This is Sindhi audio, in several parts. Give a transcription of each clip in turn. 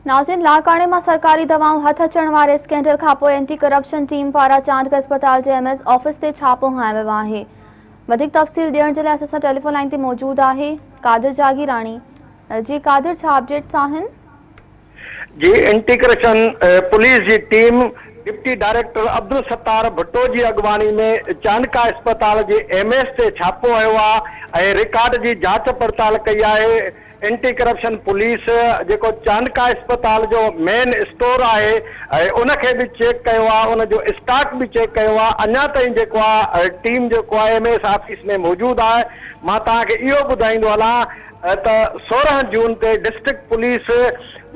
ناظرين لاڙڪاڻي مان سرڪاري دوائون هٿ اچڻ واري اسڪينڊل کانپوء اينٽي ڪرپشن ٽيم پاران چانڊڪ اسپتال جي ايم ايس آفيس تي ڇاپو هنيو ويو آهي وڌيڪ تفصيل ڏيڻ جي لاء اسان سان ٽيليفون لائين تي موجود آهي قادر جاگيراڻي جي قادر ڇا اپڊيٽس آهن؟ جي اينٽي ڪرپشن پوليس جي team deputy director Abdul Sattar Bhutto جي اڳواڻي ۾ چانڊڪا اسپتال جي ايم ايس تي ڇاپو هنيو آهي ۽ رڪارڊ جي جاچ پڙتال ڪئي آهي اينٽي ڪرپشن پوليس جيڪو چانڊڪا اسپتال جو مين اسٽور آهي ان کي به چيڪ ڪيو آهي ان جو اسٽاڪ به چيڪ ڪيو آهي اڃا تائين جيڪو آهي ٽيم جيڪو آهي ايم ايس آفيس ۾ موجود آهي مان توهان کي اهو ٻڌائيندو هلان ته 16 جون تي ڊسٽرڪٽ پوليس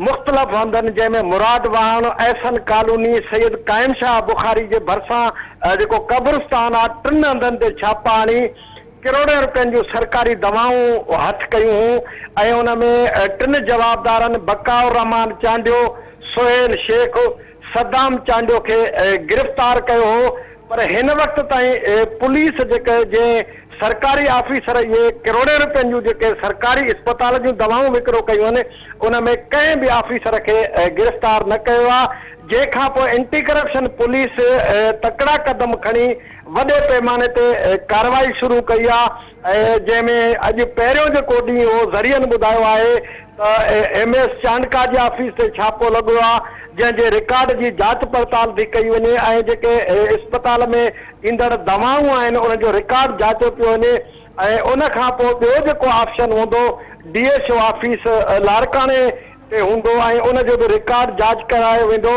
مختلف هنڌن جنهن ۾ مراد واهڻ، احسن ڪالوني، سيد قائم شاهه بخاري جي ڀرسان جيڪو قبرستان آهي ٽن هنڌن تي ڇاپا هڻي ڪروڙين روپين جون سرڪاري دوائون هٿ ڪيون هيون ۽ ان ۾ ٽن جوابدارن بقاء الرحمان چانڊيو، سهيل شيخ، صدام چانڊيو کي گرفتار ڪيو هو پر هن وقت تائين پوليس جيڪي جنهن سرڪاري آفيسر اهي ڪروڙين روپين جون جيڪي سرڪاري اسپتال جون دوائون وڪرو ڪيون آهن ان ۾ ڪنهن به آفيسر کي گرفتار نه ڪيو آهي جنهن کانپوء اينٽي ڪرپشن پوليس تڪڙا قدم کڻي وڏي پيماني تي ڪارروائي شروع ڪئي آهي ۽ جنهن ۾ اڄ پهريون جيڪو ڏينهن هو ذريعن ٻڌايو آهي ته ايم ايس چانڊڪا جي آفيس تي ڇاپو لڳو آهي جنهن جي رڪارڊ جي جاچ پڙتال ٿي ڪئي وڃي ۽ جيڪي اسپتال ۾ ايندڙ دوائون آهن انهن جو رڪارڊ جاچيو پيو وڃي ۽ ان کان پوء ٻيو جيڪو آپشن هوندو ڊي ايڇ او آفيس لاڙڪاڻي تي هوندو ۽ ان جو به رڪارڊ جاچ ڪرايو ويندو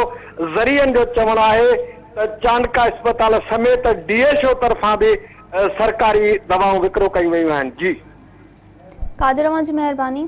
ذريعن جو چوڻ آهي ته چانڊڪا اسپتال سميت ڊي ايڇ او طرفان به سرڪاري دوائون وڪرو ڪيون ويون آهن. جي. قادر اوهان جي مهرباني.